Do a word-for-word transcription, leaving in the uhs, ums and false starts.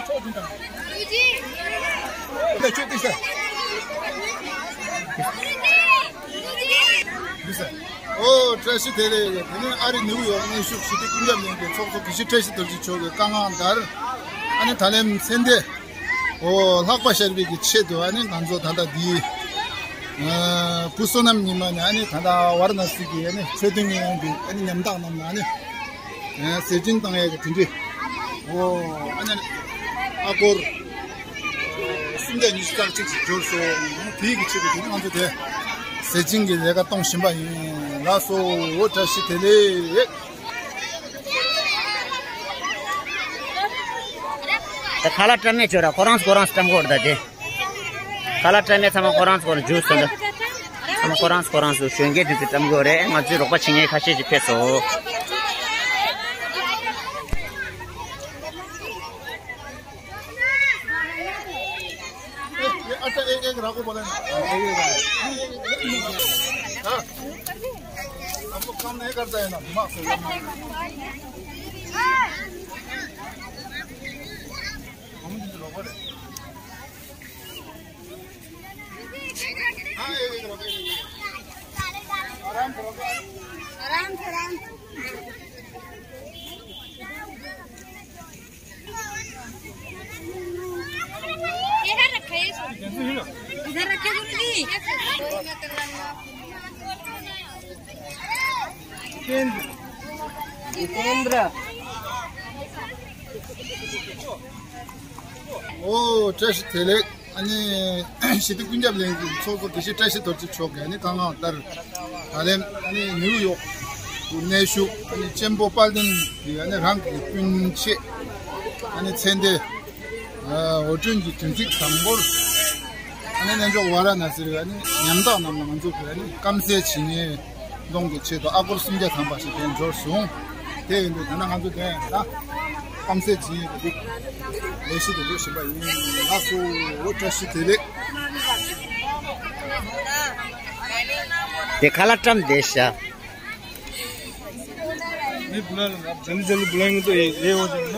ཨོ་བཀྲ་ཤིས་བདེ་ལེགས། དེ་ནས་ཨ་རི་ནིའུ་ཡོག་གནས་བཞུགས་ཞི་བདེ་ཀུན་ཁྱབ་གླིང་གི་ཚོགས་གཙོ་དགེ་བཤེས་བཀྲ་ཤིས་རྡོ་རྗེ་མཆོག་གི་བཀའ་མངགས་ལྟར། ཨ་ནི་ད་ལན་ཚེ་འདས། ཨོ་ལྷག་པ་ཤར་བའི་གི་ཆེད་དུ་ཨ་ནི་ང་ཚོ་ད་ལྟ་འདི་ཨ་བུ་བསོད་ནམས་ཉི་མ་ནས་ཨ་ནི་ད་ལྟ་ཝཱ་ར་ཎ་སི་གི་ཨ་ནི་ཆོས་དོན་གླིང་གི་ཨ་ནི་ཉམ་ཐག་རྣམས་ལ་ཨ་ནི་ཨ་ཟས་སྦྱིན་བཏང་ཡས་ཀྱི་དེ་འདྲའི། ཨོ་ཨ་ནི་ཨ་སྒོར་སུམ་བརྒྱ་ཉི་ཤུ་རྩ་གཅིག་ཅིག་འབྱོར་སོང་། དེའི་གི་ཆེད་དུ་དེ་ནི་ང་ཚོ་དེ་ཟས་སྦྱིན་གྱི་ལས་ཀ་གཏོང་བཞིན་པ་ཡིན། ལགས་སོ། ཨོ་བཀྲ་ཤིས་བདེ་ལེགས། ད་ཁ་ལག་བཀྲམ་མེད་ཆོ་ར་ཁོ་རང་ཁོ་རང་བཀྲམ་གོ་ར་ད་དེ། ཁ་ལག་བཀྲམ་མེད་ཚང་མ་ཁོ་རང་ཁོ་རང་ཇུས་སོ་འདི། ཚང་མ་ཁོ་རང་ཁོ་རང་སུ་གཞོན་སྐྱེས་དེ་ཚོ་བཀྲམ་གོ་རེད། ང་ཚོའི་རོགས་པ་བྱེད་མཁན་ཁ་ཤས་ཅིག་ཕེབས་སོ། ये अच्छा, एक एक रखो बोले ना। हाँ, आपको काम नहीं करता है ना, दिमाग से। हम तो लोगों ने। हाँ, एक एक रखो। आराम करो। आराम से, आराम। इधर रखे, इधर रखे गुरुजी। जितेंद्र। ཨོ་བཀྲ་ཤིས་བདེ་ལེགས། ཨ་ནི་ཞི་བདེ་ཀུན་ཁྱབ་གླིང་གི་ཚོགས་གཙོ་དགེ་བཤེས་བཀྲ་ཤིས་རྡོ་རྗེ་མཆོག་གིས་ཨ་ནི་བཀའ་མངགས་ལྟར། ད་ལན་ཨ་ནི་ནིའུ་ཡོག་ཏུ་གནས་བཞུགས་ཨ་ནི་གཅེན་པོ་དཔལ་ལྡན་གྱིས་ཨ་ནི་རང་གི་སྤུན་མཆེད་ཨ་ནི་ཚེ་འདས་ཨ་ཝུ་ཊུན་གྱི་དོན་ཚིག་དང་པོར་ཨ་ནི་གནས་མཆོག་ཝཱ་ར་ཎ་སིར་ཨ་ནི་ཉམ་ཐག་རྣམས་ལ་ང་ཚོ་གིས་ཨ་ནི་སྐམ་སའི་བྱིན་ཉེས་སློང་གི་ཆེད་དུ་ཨ་སྒོར་སུམ་བརྒྱ་ཐམ་པ་ཞིག་དེ་འབྱོར་བྱུང་། དེ་ཡིན་དུས་ད་ནང་ང་ཚོ་དེ་ད་སྐམ་སའི་བྱིན་ཉེས་ཀྱི་ལས་གཞི་དེ་འགྲོ་བཞིན་པ་ཡིན། ལགས་སོ། བཀྲ་ཤིས་བདེ་ལེགས། དེ་ཁ་ལག་བཀྲམ་བསྡད་ཤག་མི་བུ་ལ་ལ་ཇ་ལི་ཇ་ལི་བུ་ལ་ངི་ཏོ་ཡེ་ཡེ་འོ་ཅན་ན།